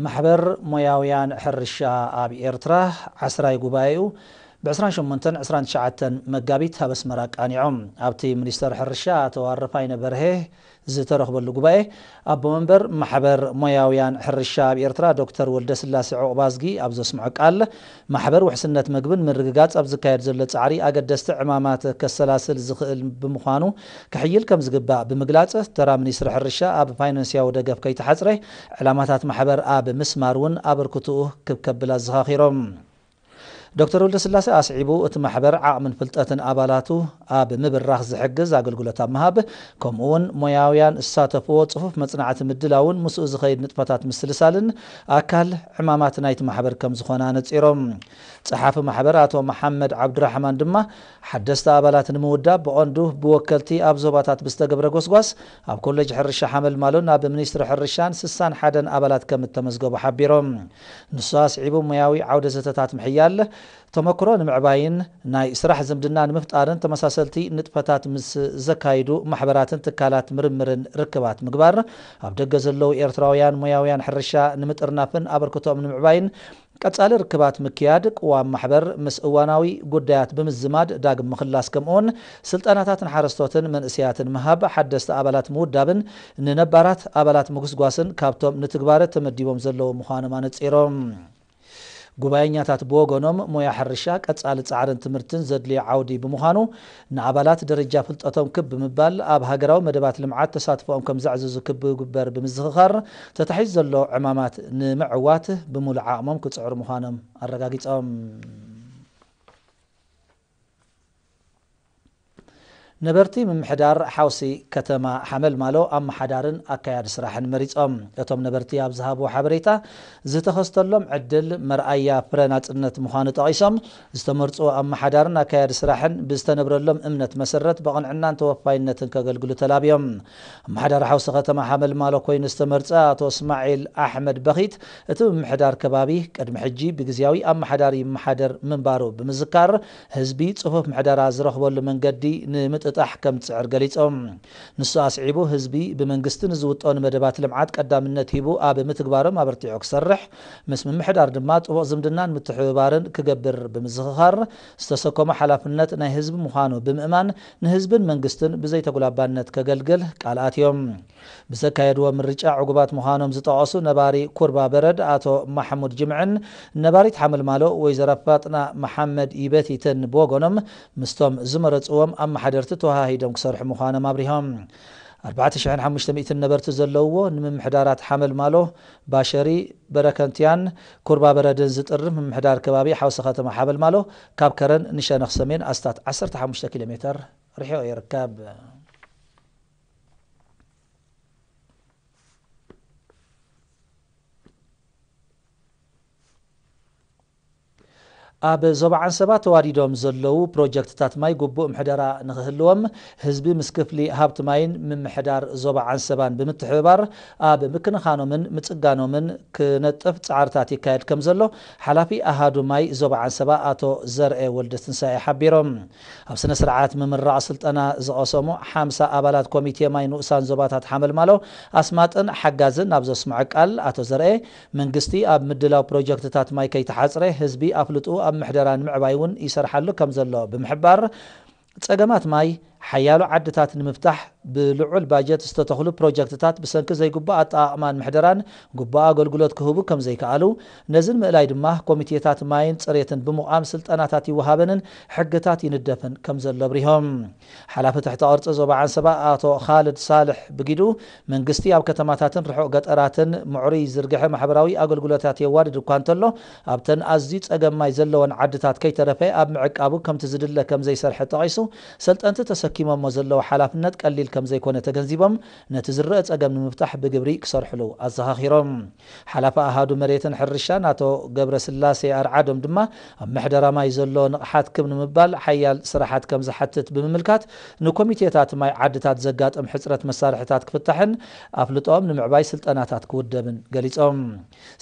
ማሕበር ሞያውያን ሕርሻ ኣብ ኤርትራ ዓስራይ ጉባኤኡ ብ28ን 29 መጋቢት ኣብ ኣስመራ ኣቃኒዖም። ኣብቲ ሚኒስተር ሕርሻ ኣቶ ኣረፋይነ በርሄ ዝተረኽበሉ ጉባኤ፣ ኣቦ መንበር ማሕበር ሞያውያን ሕርሻ ኣብ ኤርትራ ዶክተር ወልደስላሴ ዑቕባዝጊ ኣብ ዘስምዖ ቃል፣ ማሕበር ውሕስነት ምግብን ምርግጋጽ ኣብ ዝካየድ ዘሎ ጻዕሪ ኣገደስቲ ዕማማት ከሰላስል ዝኽእል ብምዃኑ ክሕይል ከም ዝግባእ ብምግላጽ፣ ተራ ሚኒስትሪ ሕርሻ ኣብ ፋይናንስያዊ ደገፍ ከይተሓጽረ ዕላማታት ማሕበር ኣብ ምስማር እውን ኣበርክትኡ ክብ ከብል ኣዘኻኺሮም። ዶክተር ወልደስላሴ ኣስዒቡ፣ እቲ ማሕበር ዓቕምን ፍልጠትን ኣባላቱ ኣብ ምብራኽ ዝሕግዝ ኣገልግሎት ኣብ ምሃብ፣ ከምኡ እውን ሞያውያን ዝሳተፍዎ ጽፉፍ መጽናዕቲ ምድላውን ምስኡ ዝኸይድ ንጥፈታት ምስልሳልን ኣካል ዕማማት ናይቲ ማሕበር ከም ዝኾነ ኣነጺሮም። ጸሓፊ ማሕበር ኣቶ መሓመድ ዓብዱራሕማን ድማ፣ ሓደስቲ ኣባላት ንምውዳብ ብቐንዱ ብወከልቲ ኣብ ዞባታት ብዝተገብረ ጎስጓስ፣ ኣብ ኮሌጅ ሕርሻ ሓመልማሎን ኣብ ሚኒስትሪ ሕርሻን ስሳን ሓደን ኣባላት ከም እተመዝገቡ ሓቢሮም። ንሱ ኣስዒቡ፣ ሞያዊ ዓውደ ዘተታት ምሕያል፣ ተመክሮ ንምዕባይን ናይ ስራሕ ዝምድና ንምፍጣርን ተመሳሰልቲ ንጥፈታት ምስ ዘካይዱ ማሕበራትን ትካላት ምርምርን ርክባት ምግባር፣ ኣብ ደገ ዘለዉ ኤርትራውያን ሞያውያን ሕርሻ ንምጥርናፍን ኣበርክቶኦም ንምዕባይን ቀጻሊ ርክባት ምክያድ፣ ቅዋም ማሕበር ምስ እዋናዊ ጉዳያት ብምዝማድ ዳግም ምኽላስ፣ ከምኡውን ስልጠናታት ንሓረስቶትን መንእሰያትን ምሃብ፣ ሓደስቲ ኣባላት ምውዳብን ንነባራት ኣባላት ምጉስጓስን ካብቶም ንትግባረ ተመዲቦም ዘለዉ ምዃኖም ኣነጺሮም። ጉባኤኛታት ብወገኖም፣ ሞያ ሕርሻ ቀጻሊ ጻዕርን ትምህርትን ዘድልዮ ዓውዲ ብምዃኑ፣ ንኣባላት ደረጃ ፍልጠቶም ክብ ብምባል፣ ኣብ ሃገራዊ መደባት ልምዓት ተሳትፎኦም ከም ዘዕዝዙ ክግበር ብምዝኽኻር፣ ተታሒዙ ዘሎ ዕማማት ንምዕዋት ብምሉእ ዓቕሞም ክጽዕሩ ምዃኖም ኣረጋጊጾም። ነበርቲ ምምሕዳር ሓውሲ ከተማ ሓመልማሎ ኣመሓዳርን ኣካያዲ ስራሕን መሪጾም። እቶም ነበርቲ ኣብ ዝሃብዎ ሓበሬታ፣ ዝተኸስተሎም ዕድል መርኣያ ፍረ ናጽነት ምዃኑ ጠቒሶም፣ ዝተመርጹ ኣመሓዳርን ኣካያዲ ስራሕን ብዝተነብረሎም እምነት መሰረት ብቕንዕናን ተወፋይነትን ከገልግሉ ተላብዮም። ኣመሓዳሪ ሓውሲ ከተማ ሓመልማሎ ኮይኑ ዝተመርጸ ኣቶ እስማዒል ኣሕመድ በኺት፣ እቲ ምምሕዳር ከባቢ ቅድሚ ሕጂ ብግዝያዊ ኣመሓዳሪ ይመሓደር ምንባሩ ብምዝካር፣ ህዝቢ ጽፉፍ ምሕደራ ዝረኽበሉ መንገዲ ንምጥጣሕ ከም ዝጽዕር ገሊጾም። ንሱ ኣስዒቡ፣ ህዝቢ ብመንግስቲ ንዝውጠኑ መደባት ልምዓት ቀዳምነት ሂቡ ኣብ ምትግባሮም ኣበርቲዑ ክሰርሕ፣ ምስ ምምሕዳር ድማ ጥቡቕ ዝምድናን ምትሕብባርን ክገብር ብምዝኽኻር፣ ዝተሰከሞ ሓላፍነት ናይ ህዝቢ ምዃኑ ብምእማን፣ ንህዝብን መንግስትን ብዘይተጉላባነት ከገልግል ቃል ኣትዮም። ብዘካየድዎ ምርጫ ዕጉባት ምዃኖም ዝጠቐሱ ነባሪ ኩርባ በረድ ኣቶ ማሕሙድ ጅምዕን ነባሪት ሓመልማሎ ወይዘሮ ፋጥና መሓመድ ይበቲትን ብወገኖም፣ ምስቶም ዝመረጽዎም ኣመሓደርቲ ተወሃሂዶም ክሰርሑ ምዃኖም ኣብሪሆም። ኣርባዕተ ሽሕን ሓሙሽተ ሚእትን ነበርቲ ዘለውዎ ንምምሕዳራት ሓመልማሎ፣ ባሸሪ፣ በረከንትያን ኩርባ በረድን ዝጥርንፍ ምምሕዳር ከባቢ ሓውሲ ከተማ ሓመልማሎ፣ ካብ ከረን ንሸነኽ ሰሜን ኣስታት 15 ኪሎ ሜተር ርሒቑ ይርከብ። ኣብ ዞባ ዓንሰባ ተዋዲዶም ዘለዉ ፕሮጀክትታት ማይ ግቡእ ምሕደራ ንኽህልዎም፣ ህዝቢ ምስ ክፍሊ ሃብቲ ማይን ምምሕዳር ዞባ ዓንሰባን ብምትሕብባር ኣብ ምክንኻኖምን ምጽጋኖምን ክነጥፍ ጻዕርታት ይካየድ ከም ዘሎ ሓላፊ ኣሃዱ ማይ ዞባ ዓንሰባ ኣቶ ዘርኤ ወልደትንሳኤ ሓቢሮም። ኣብ ስነ ስርዓት ምምራቕ ስልጠና ዝቐሰሙ ሓምሳ ኣባላት ኮሚቴ ማይ ንኡሳን ዞባታት ሓመልማሎ፣ ኣስማጥን ሓጋዝን ኣብ ዘስምዖ ቃል፣ ኣቶ ዘርኤ፣ መንግስቲ ኣብ ምድላው ፕሮጀክትታት ማይ ከይተሓጽረ፣ ህዝቢ ኣፍልጥኡ ኣብ ምሕደራ ንምዕባይ እውን ይሰርሓሉ ከም ዘሎ ብምሕባር፣ ጸገማት ማይ ሓያሎ ዓድታት ንምፍታሕ ብልዑል ባጀት ዝተተኽሉ ፕሮጀክትታት ብሰንኪ ዘይግቡእ ኣጠቓቕማን ምሕደራን ግቡእ ኣገልግሎት ክህቡ ከም ዘይከኣሉ፣ ነዚ ንምእላይ ድማ ኮሚቴታት ማይን ጽሬትን ብምቋም ስልጠናታት ይወሃበንን ሕግታት ይንደፍን ከም ዘሎ ኣብሪሆም። ሓላፊ ትሕተ ቅርጺ ዞባ ዓንሰባ ኣቶ ኻልድ ሳልሕ ብጊዱ፣ መንግስቲ ኣብ ከተማታትን ርሑቕ ገጠራትን ምዕሩይ ዝርግሐ ማሕበራዊ ኣገልግሎታት የዋድድ እኳ እንተሎ፣ ኣብተን ኣዝዩ ጸገም ማይ ዘለወን ዓድታት ከይተረፈ ኣብ ምዕቃቡ ከምቲ ዝድለ ከም ዘይሰርሐ ጠቒሱ፣ ሰልጠንቲ ተሰኪሞሞ ዘለዉ ሓላፍነት ቀሊል ከም ዘይኮነ ተገንዚቦም፣ ነቲ ዝረአ ጸገም ንምፍታሕ ብግብሪ ክሰርሕሉ ኣዘኻኺሮም። ሓላፊ ኣሃዱ መሬትን ሕርሻን ኣቶ ገብረስላሴ ኣርዓዶም ድማ፣ ኣብ ምሕደራ ማይ ዘሎ ንቕሓት ክብ ንምባል ሓያል ስራሓት ከም ዝሓትት ብምምልካት፣ ንኮሚቴታት ማይ ዓድታት ዘጋጥም ሕጽረት መሳርሕታት ክፍታሕን ኣፍልጦኦም ንምዕባይ ስልጠናታት ክውደብን ገሊጾም።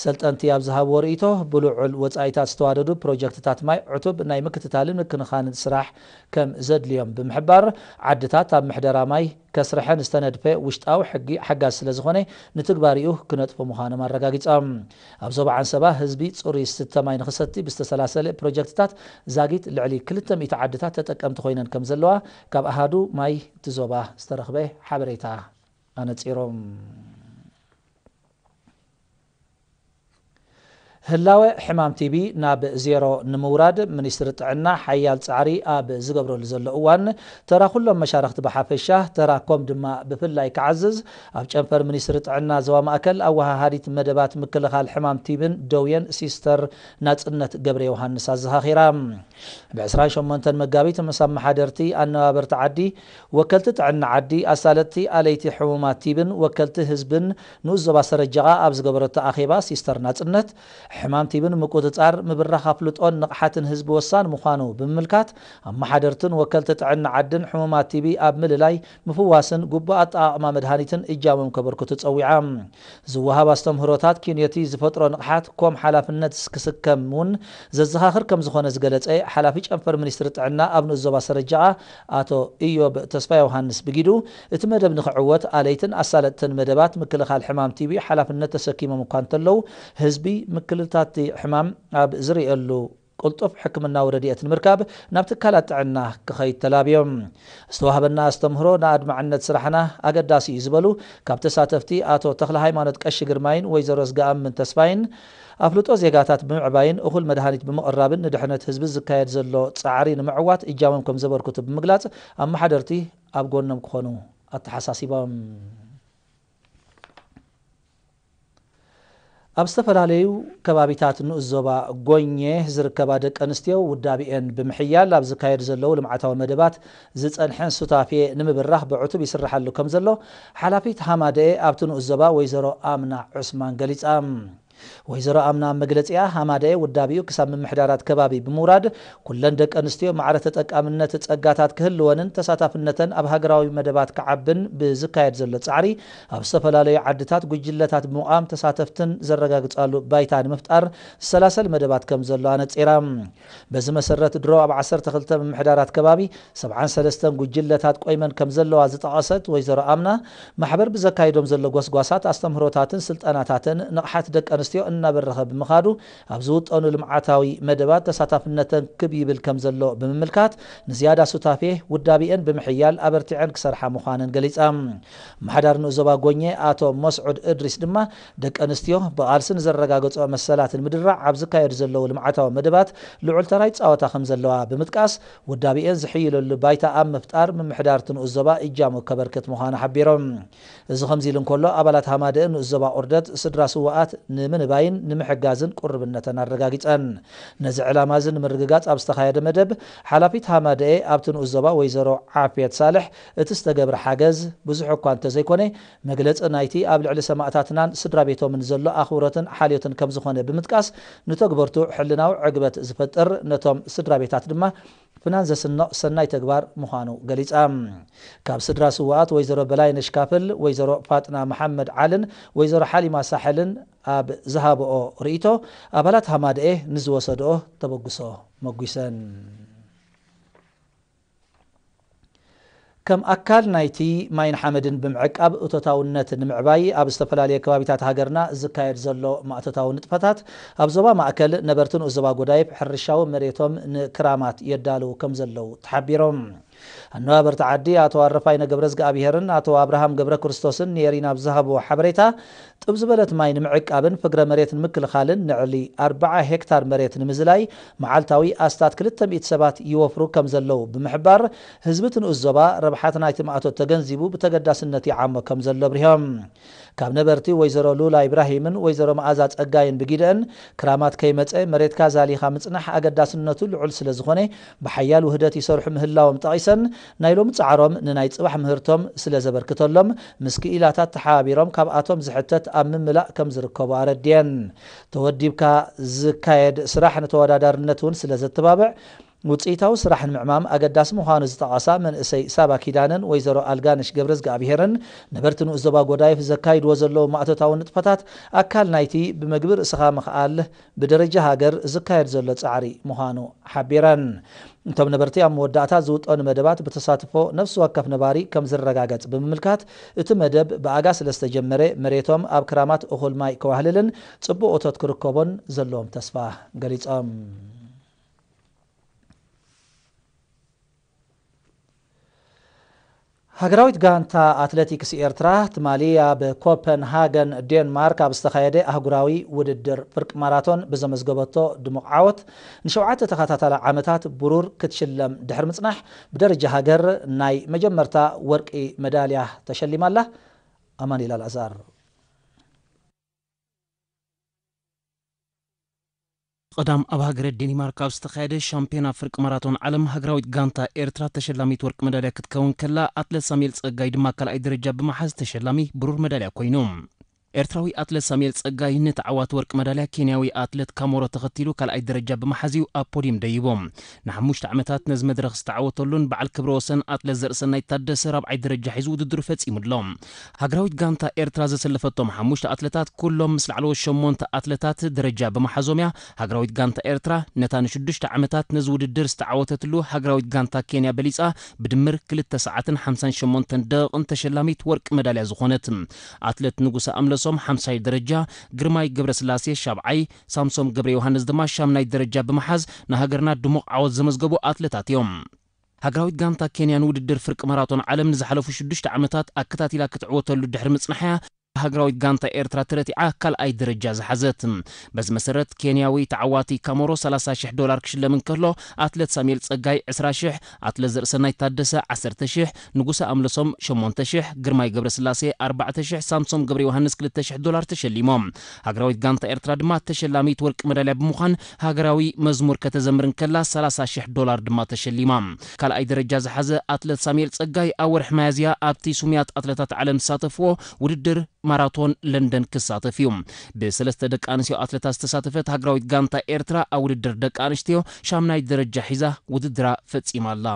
ሰልጠንቲ ኣብ ዝሃብዎ ርእይቶ፣ ብልዑል ወጻኢታት ዝተዋደዱ ፕሮጀክትታት ማይ ዕቱብ ናይ ምክትታልን ምክንኻንን ስራሕ ከም ዘድልዮም ብምሕባር፣ ዓድታት ኣብ ምሕደራ ማይ ከስርሐን ዝተነድፈ ውሽጣዊ ሕጊ ሓጋዝ ስለ ዝኾነ፣ ንትግባሪኡ ክነጥፉ ምዃኖም ኣረጋጊጾም። ኣብ ዞባ ዓንሰባ ህዝቢ ጽሩይ ዝስተ ማይ ንኽሰቲ ብዝተሰላሰለ ፕሮጀክትታት ዛጊት ልዕሊ ክልተ ሚእቲ ዓድታት ተጠቀምቲ ኮይነን ከም ዘለዋ ካብ ኣሃዱ ማይ እቲ ዞባ ዝተረኽበ ሓበሬታ ኣነጺሮም። ህላወ ሕማም ቲቢ ናብ ዜሮ ንምውራድ ሚኒስትሪ ጥዕና ሓያል ጻዕሪ ኣብ ዝገብረሉ ዘሎ እዋን፣ ተራ ኩሎም መሻርኽቲ ብሓፈሻ፣ ተራ ኮም ድማ ብፍላይ ክዓዝዝ ኣብ ጨንፈር ሚኒስትሪ ጥዕና ዞባ ማእከል ኣወሃሃዲት መደባት ምክልኻል ሕማም ቲብን ደውየን ሲስተር ናጽነት ገብረ ዮሃንስ ኣዘኻኺራ። ብ ዕስራን ሸሞንተን መጋቢት ምስ ኣመሓደርቲ ኣነባበርቲ ዓዲ፣ ወከልቲ ጥዕና ዓዲ፣ ኣሳለጥቲ ኣለይቲ ሕሙማት ቲብን ወከልቲ ህዝብን ንኡስ ዞባ ሰረጀቓ ኣብ ዝገበረቶ ኣኼባ ሲስተር ናጽነት፣ ሕማም ቲብን ምቁጽጻር፣ ምብራኽ ኣፍልጦን ንቕሓትን ህዝቢ ወሳኒ ምዃኑ ብምምልካት፣ ኣመሓደርትን ወከልቲ ጥዕና ዓድን ሕሙማት ቲቢ ኣብ ምልላይ፣ ምፍዋስን ግቡእ ኣጠቓቕማ መድሃኒትን እጃሞም ከበርክቱ ጸዊዓ። ዝወሃብ ኣስተምህሮታት ኪንዮቲ ዝፈጥሮ ንቕሓት ኮም ሓላፍነት ክስከም እውን ዘዘኻኽር ከም ዝኾነ ዝገለጸ ሓላፊ ጨንፈር ሚኒስትሪ ጥዕና ኣብ ንኡስ ዞባ ሰረጃቓ ኣቶ ኢዮብ ተስፋ ዮሃንስ ብጊዱ፣ እቲ መደብ ንኽዕወት ኣለይትን ኣሳለጥትን መደባት ምክልኻል ሕማም ቲቢ ሓላፍነት ተሰኪሞም እኳ እንተለዉ፣ ህዝቢ ምክልታቲ ሕማም ኣብ ዝርእየሉ ቅልጡፍ ሕክምናዊ ረድኤት ንምርካብ ናብ ትካላት ጥዕና ክኸይድ ተላብዮም። ዝተዋህበና ኣስተምህሮ ንኣድማዕነት ስራሕና ኣገዳሲ እዩ ዝበሉ ካብ ተሳተፍቲ ኣቶ ተኽለ ሃይማኖት ቀሺ ግርማይን ወይዘሮ ዝገኣምን ተስፋይን፣ ኣፍልጦ ዜጋታት ብምዕባይን እኹል መድሃኒት ብምቕራብን ንድሕነት ህዝቢ ዝካየድ ዘሎ ጻዕሪ ንምዕዋት እጃሞም ከም ዘበርክቱ ብምግላጽ፣ ኣመሓደርቲ ኣብ ጎኖም ክኾኑ ኣተሓሳሲቦም። ኣብ ዝተፈላለዩ ከባቢታት ንኡስ ዞባ ጎኘ ዝርከባ ደቂ ኣንስትዮ ውዳቤኤን ብምሕያል ኣብ ዝካየዱ ዘለዉ ልምዓታዊ መደባት ዝጸንሐን ሱታፌ ንምብራኽ ብዕቱብ ይስርሓሉ ከም ዘሎ ሓላፊት ሃማደኤ ኣብቲ ንኡስ ዞባ ወይዘሮ ኣምና ዑስማን ገሊጻ። ወይዘሮ ኣምና ኣብ መግለጺኣ፣ ሃማደኤ ውዳቤኡ ክሳብ ምምሕዳራት ከባቢ ብምውራድ ኩለን ደቂ ኣንስትዮ ማዕረ ተጠቃምነት ጸጋታት ክህልወንን ተሳታፍነተን ኣብ ሃገራዊ መደባት ክዓብን ብዝካየድ ዘሎ ጻዕሪ ኣብ ዝተፈላለዩ ዓድታት ጉጅለታት ብምቋም ተሳተፍትን ዘረጋግጻሉ ባይታ ንምፍጣር ዝሰላሰል መደባት ከም ዘሎ ኣነጺራ። በዚ መሰረት ድሮ ኣብ ዓሰርተ ክልተ ምምሕዳራት ከባቢ ሰብዓን ሰለስተን ጉጅለታት ቆይመን ከም ዘለዋ ዝጠቐሰት ወይዘሮ ኣምና፣ ማሕበር ብዘካይዶም ዘሎ ጎስጓሳት ኣስተምህሮታትን ስልጠናታትን ንቕሓት ደቂ ኣንስትዮ እናበረኸ ብምኻዱ ኣብ ዝውጠኑ ልምዓታዊ መደባት ተሳታፍነተን ክብ ይብል ከም ዘሎ ብምምልካት፣ ንዝያዳ ሱታፌ ውዳቤኤን ብምሕያል ኣበርቲዐን ክሰርሓ ምዃነን ገሊጻ። ኣመሓዳሪ ንኡስ ዞባ ጎኘ ኣቶ መስዑድ እድሪስ ድማ፣ ደቂ ኣንስትዮ ብቓልሲ ንዘረጋገጽኦ መሰላትን ምድራዕ ኣብ ዝካየዱ ዘለዉ ልምዓታዊ መደባት ልዑል ተራ ይጻወታ ከም ዘለዋ ብምጥቃስ፣ ውዳቤኤን ዝሕይለሉ ባይታ ኣብ ምፍጣር ምምሕዳር እቲ ንኡስ ዞባ እጃሙ ከበርክት ምዃኑ ሓቢሮም። እዚ ከምዚ ኢሉ እንከሎ፣ ኣባላት ሃማደኤ ንኡስ ዞባ ቁርደት ስድራ ስውኣት ንምንባይን ንምሕጋዝን ቁርብነተን ኣረጋጊጸን። ነዚ ዕላማ እዚ ንምርግጋጽ ኣብ ዝተኻየደ መደብ፣ ሓላፊት ሃማደኤ ኣብቲ ንኡስ ዞባ ወይዘሮ ዓፍየት ሳልሕ፣ እቲ ዝተገብረ ሓገዝ ብዙሕ እኳ እንተዘይኮነ፣ መግለጺ ናይቲ ኣብ ልዕሊ ሰማእታትናን ስድራ ቤቶምን ዘሎ ኣኽብሮትን ሓልዮትን ከም ዝኾነ ብምጥቃስ፣ ንተግበርቱ ሕልናዊ ዕግበት ዝፈጥር፣ ነቶም ስድራ ቤታት ድማ ፍናን ዘስንቕ ሰናይ ተግባር ምዃኑ ገሊጻ። ካብ ስድራ ስውኣት ወይዘሮ በላይነሽ ካፍል፣ ወይዘሮ ፋጥና መሓመድ ዓልን ወይዘሮ ሓሊማ ሳሕልን ኣብ ዝሃብኦ ርእይቶ፣ ኣባላት ሃማደኤ ንዝወሰድኦ ተበግሶ መጒሰን። ከም ኣካል ናይቲ ማይን ሓመድን ብምዕቃብ እቶታውነት ንምዕባይ ኣብ ዝተፈላለዩ ከባቢታት ሃገርና ዝካየድ ዘሎ ማእቶታዊ ንጥፈታት፣ ኣብ ዞባ ማእከል ነበርቲ ንኡስ ዞባ ጎዳይፍ ሕርሻዊ መሬቶም ንክራማት የዳልዉ ከም ዘለዉ ተሓቢሮም። ኣነባበርቲ ዓዲ ኣቶ ኣረፋይነ ገብረዝግኣብሄርን ኣቶ ኣብርሃም ገብረ ክርስቶስን ንኤሪና ኣብ ዝሃብዎ ሓበሬታ፣ ጥብ ዝበለት ማይ ንምዕቃብን ፍግረ መሬት ንምክልኻልን ንዕሊ ኣርብዓ ሄክታር መሬት ንምዝላይ መዓልታዊ ኣስታት ክልተ ሚእቲ ሰባት ይወፍሩ ከም ዘለዉ ብምሕባር፣ ህዝቢ እቲ ንኡስ ዞባ ረብሓት ናይቲ ማእቶት ተገንዚቡ ብተገዳስነት ይዓሞ ከም ዘሎ ኣብሪሆም። ካብ ነበርቲ ወይዘሮ ሉላ ኢብራሂምን ወይዘሮ መኣዛ ጸጋይን ብጊደአን፣ ክራማት ከይመጸ መሬትካ ዛሊኻ ምጽናሕ ኣገዳስነቱ ልዑል ስለ ዝኾነ፣ ብሓያል ውህደት ይሰርሑ ምህላዎም ጠቒሰን፣ ናይ ሎሚ ጻዕሮም ንናይ ጽባሕ ምህርቶም ስለ ዘበርክተሎም፣ ምስ ክኢላታት ተሓባቢሮም ካብኣቶም ዝሕተት ኣብ ምምላእ ከም ዝርከቡ ኣረድየን። ተወዲብካ ዝካየድ ስራሕ ንተወዳዳርነት እውን ስለ ዘተባብዕ፣ ውፅኢታዊ ስራሕ ንምዕማም ኣገዳሲ ምዃኑ ዝጠቐሳ መንእሰይ ሳባ ኪዳነን ወይዘሮ ኣልጋነሽ ገብረዝግኣብሄርን፣ ነበርቲ ንኡስ ዞባ ጎዳይፍ ዘካይድዎ ዘለዉ ማእቶታዊ ንጥፈታት ኣካል ናይቲ ብመግቢ ርእስኻ ምኽኣል ብደረጃ ሃገር ዝካየድ ዘሎ ጻዕሪ ምዃኑ ሓቢረን። እቶም ነበርቲ ኣብ መወዳእታ ዝውጠኑ መደባት ብተሳትፎ ነፍሲ ወከፍ ነባሪ ከም ዝረጋገጽ ብምምልካት፣ እቲ መደብ ብኣጋ ስለ ዝተጀመረ መሬቶም ኣብ ክራማት እኹል ማይ ከዋህልልን ጽቡቕ እቶት ክርከቦን ዘለዎም ተስፋ ገሊጾም። ሃገራዊት ጋንታ ኣትሌቲክስ ኤርትራ ትማሊ ኣብ ኮፐንሃገን ዴንማርክ ኣብ ዝተኻየደ ኣህጉራዊ ውድድር ፍርቂ ማራቶን ብዘመዝገበቶ ድሙቕ ዓወት ንሸውዓተ ተኸታታሊ ዓመታት ብሩር ክትሽለም ድሕሪ ምጽናሕ፣ ብደረጃ ሃገር ናይ መጀመርታ ወርቂ መዳልያ ተሸሊማ ኣላ። ኣማኒኤል ኣልኣዛር። ቀዳም ኣብ ሃገረ ዴኒማርክ ኣብ ዝተኻየደ ሻምፒዮና ፍርቂ ማራቶን ዓለም ሃገራዊት ጋንታ ኤርትራ ተሸላሚት ወርቂ መዳልያ ክትከውን ከላ፣ ኣትለት ሳሙኤል ጸጋይ ድማ ካልኣይ ደረጃ ብምሓዝ ተሸላሚ ብሩር መዳልያ ኮይኑ። ኤርትራዊ ኣትለት ሳሙኤል ጸጋይ ነቲ ዓዋቲ ወርቂ መዳልያ ኬንያዊ ኣትለት ካሞሮ ተኸቲሉ ካልኣይ ደረጃ ብምሓዝ እዩ ኣብ ፖዲየም ደይቦ። ንሓሙሽተ ዓመታት ነዚ መድረኽ ዝተዓወተሉን በዓል ክብረ ወሰን ኣትለት ዘርእሰናይ ታደሰ ራብዓይ ደረጃ ሒዙ ውድድሩ ፈጺሙ ኣሎ። ሃገራዊት ጋንታ ኤርትራ ዘሰለፈቶም ሓሙሽተ ኣትለታት ኩሎም ምስ ላዕለዎት ሸሞንተ ኣትለታት ደረጃ ብምሓዞም እያ ሃገራዊት ጋንታ ኤርትራ ነታ ንሽዱሽተ ዓመታት ነዚ ውድድር ዝተዓወተትሉ ሃገራዊት ጋንታ ኬንያ በሊጻ ብድምር ክልተ ሰዓትን ሓምሳን ሸሞንተን ደቂቕን ተሸላሚት ወርቂ መዳልያ ዝኾነት። ኣትለት ንጉሰ ኣምለሶም ሓምሳይ ደረጃ፣ ግርማይ ገብረስላሴ ሻብዓይ፣ ሳምሶም ገብረ ዮሃንስ ድማ ሻምናይ ደረጃ ብምሓዝ ንሃገርና ድሙቕ ዓወት ዘመዝገቡ ኣትለታት እዮም። ሃገራዊት ጋንታ ኬንያ ንውድድር ፍርቂ ማራቶን ዓለም ንዝሓለፉ ሽዱሽተ ዓመታት ኣከታቲላ ክትዕወተሉ ድሕሪ ምጽናሕያ፣ ሃገራዊት ጋንታ ኤርትራ ተረቲዓ ካልኣይ ደረጃ ዝሓዘት። በዚ መሰረት ኬንያዊ ተዓዋቲ ካሞሮ ሰላሳ ሽሕ ዶላር ክሽለም እንከሎ፣ ኣትለት ሳሙኤል ጸጋይ ዕስራ ሽሕ፣ ኣትለት ዘርእሰናይ ታደሰ ዓሰርተ ሽሕ፣ ንጉሰ ኣምለሶም ሸሞንተ ሽሕ፣ ግርማይ ገብረስላሴ ኣርባዕተ ሽሕ፣ ሳምሶም ገብረ ዮሃንስ ክልተ ሽሕ ዶላር ተሸሊሞም። ሃገራዊት ጋንታ ኤርትራ ድማ ተሸላሚት ወርቂ መዳልያ ብምዃን ሃገራዊ መዝሙር ከተዘምር እንከላ ሰላሳ ሽሕ ዶላር ድማ ተሸሊማ። ካልኣይ ደረጃ ዝሓዘ ኣትለት ሳሙኤል ጸጋይ ኣብ ወርሒ መያዝያ ኣብቲ ስሙያት ኣትለታት ዓለም ዝሳተፍዎ ውድድር ማራቶን ለንደን ክሳተፍ እዩ። ብሰለስተ ደቂ ኣንስትዮ ኣትለታት ዝተሳተፈት ሃገራዊት ጋንታ ኤርትራ ኣብ ውድድር ደቂ ኣንስትዮ ሻምናይ ደረጃ ሒዛ ውድድራ ፈጺማ ኣላ።